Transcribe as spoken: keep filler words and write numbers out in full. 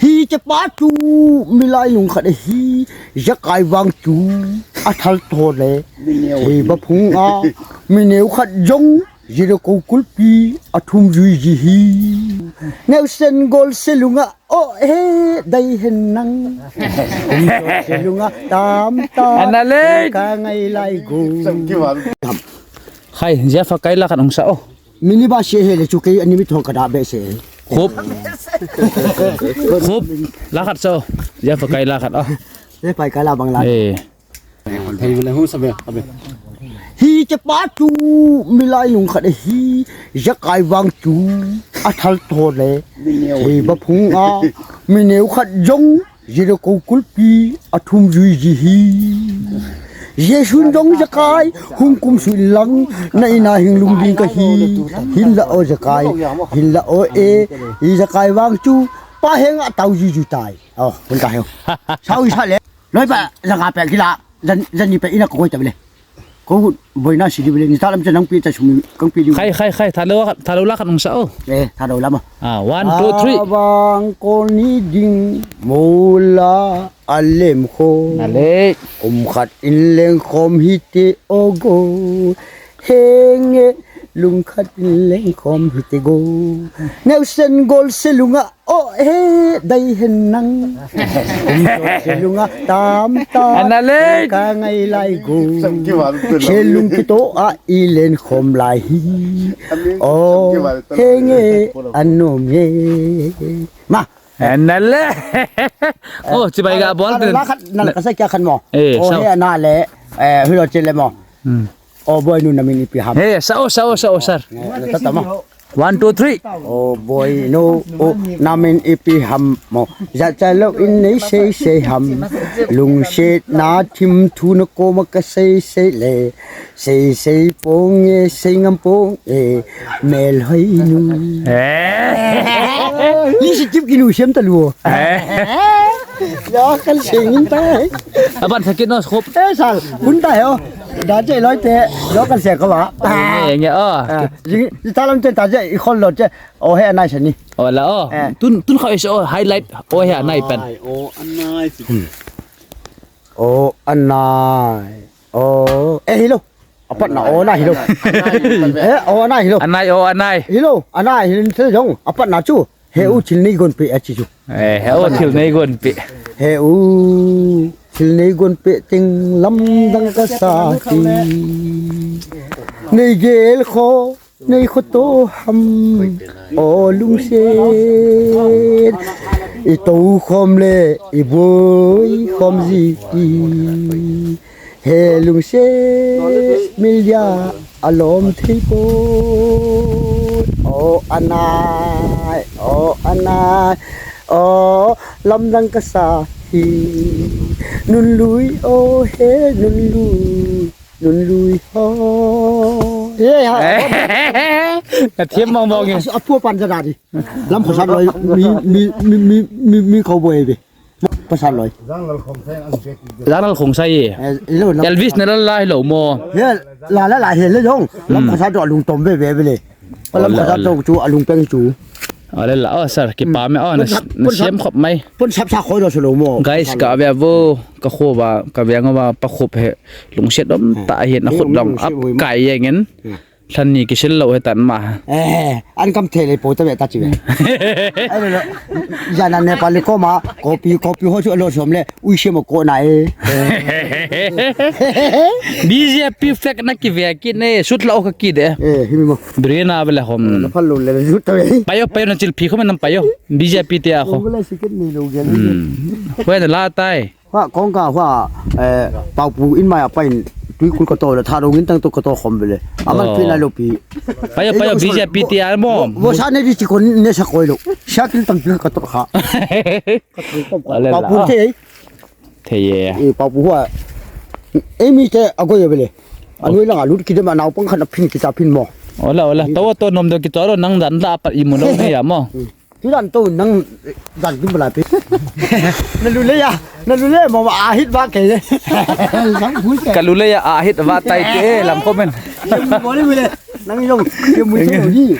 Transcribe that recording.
Hiche pa chu milai lungkhat ahi, jakai vang chu athal tho le. Hei ba phung a, mineu khat jong, jiro ko kulpi, athum jui ji hi. Neu sen gol se lunga, o he, dai hen nang. Kum so se lunga, tam tam. Ana le. Ka ngai lai go. Khai, Jeff a kai la khat ong sa o. Mini ba se he le chu kei ani mi thong ka da be se. Khup. Khup. La khat so. Jeff a kai la khat o. Le pai kai la bang la. Eh. Thei le hu sa be, a be. Hiche pa chu milai lungkhat ahi, jakai vang chu athal tho le. Hei ba phung a, mineu khat jong, jiro ko kulpi, athum jui ji hi. Jesun jong jakai, hung kum sui lang, na ina hing lung ding ka hi. Hin la o jakai, hin la o e, i jakai vang chu, pa henga tau jui jui tai. O, hun ta heu. Sao i sa le. Loi pa, janga pe kila, jan, jan ni pe ina ko koi ta bile. Ko boina si di bile, ni ta lam chen nang pi ta sumi, kang pi di. Khai, khai, khai, thalo, thalo la khat ong sa o. Eh, thalo la mo. Ah, one, two, three. Abang ko ni ding, mola, alem ko. Nale. Kum khat in leng khom hi te o go. Henge, lungkhat in leng khom hi te go. Neu sen gol se lunga, o he, dai hen nang. Kum so se lunga, tam tam. Ana le. Ka ngai lai go. Se lung kito a i len khom lai hi. O, henge, anom nge. Ma. Ana le. O, chibai ga bol. Nala khat, nala kasa kya khan mo. Eh, o he ana le, eh, hilo chile mo. Hmm. O boy nu namin ipi ham. He, sao, sao, sao, sir. Eh, tata mo. One, two, three. O boy nu, o namin ipi ham mo. Ja cha lo in nei sei sei ham. Lungset na thim thu na ko ma ka sei sei le. Sei sei pong e, sei ngam pong e. Mel hoi nu. Eh. Ni si tip ki nu siam ta lu. Eh. Ya kan sing in ta. Aban sakit no skop. Eh sal, kun ta yo. Da je loi te, lo kan se ko ba. Nge, nge, o. Ah, ji, ji ta lam chen ta je, i khol lo che. O he anai sani. O la o. Eh. Tun, tun kha is o highlight. O he anai pen. Ai, o anai si. Hmm. O anai. O, eh, hilo. Apat na o na hilo. Eh, o anai hilo. Anai, o anai. Hilo, anai hilo se jong. Apat na chu. He u thil nei gon pe a chi chu. Eh, he u thil nei gon pe. He u thil nei gon pe ting lamdang ka sa hi. Nei gel kho, nei kho to ham. O lungset. I to khom le, i boi khom ji hi. He lungset mil dia alom thei poi. O anai, o anai, o lamdang ka sa hi. Nun lui o he nun lui, nun lui ho. Ye ha. Na thiam mong mong e. Apu pan ja da di. Lam khosat loi mi, mi, mi, mi, mi, mi cowboy be. Pasal loi. Jangnal Khongsai. Eh, ilo, lam Elvis na la la hilo mo. He, la la la he le jong. Lam khosat to alung tom be be be le. Lam khosat to chu alung peng chu. Ale la, o sir, kipa me, o na, na siam khop mai. Pun sap sa khoi lo silo mo. Guys, ka ve vo, ka kho va, ka veng va, pa khop he. Lungset dom ta he na khut dong ap kai yeng en. Lhan ni kisil lo he tan ma. Eh, an kam the le po ta ve ta chi ve. Ai lo lo. Jana Nepali ko ma, copy, copy ho chu lo som le, ui se mo ko na e. B J P fake na ki ve ki ne, sut lo ka ki de. Eh, hi mi mo. Brina bele hom. Na phal lo le, sut ta ve. Payo, payo na chil phi ko me nam payo. B J P te a ko. Ko la siket ni lo gel. Hmm. Ko na la tai. Hua kong ka hua, eh, Paopu in mai a pain tui kul ka to le, tha dong in tang to ka to khom bele. Aman pi na lo pi. Payo, payo, B J P ti a mo. Vo sa ne di chi kon ne sa koi lo. Sa kil tang pi ka to kha. Paopu te. Te ye. Eh, Paopu hua. Eh, mi te a go ye bele. Anui lang a lut ki de ma nau pang khan a phin ki ta phin mo. Ola, ola. To to nom do ki to lo nang dan da pa i mo lo ne ya mo. Ti dan to nang dan kin bala pe. Na lu le ya, na lu le mo a hit ba ke le. Sang hui ke. Ka lu le ya a hit ba tai te lam comment. Mo le le. Nang yong, ye mu che ni.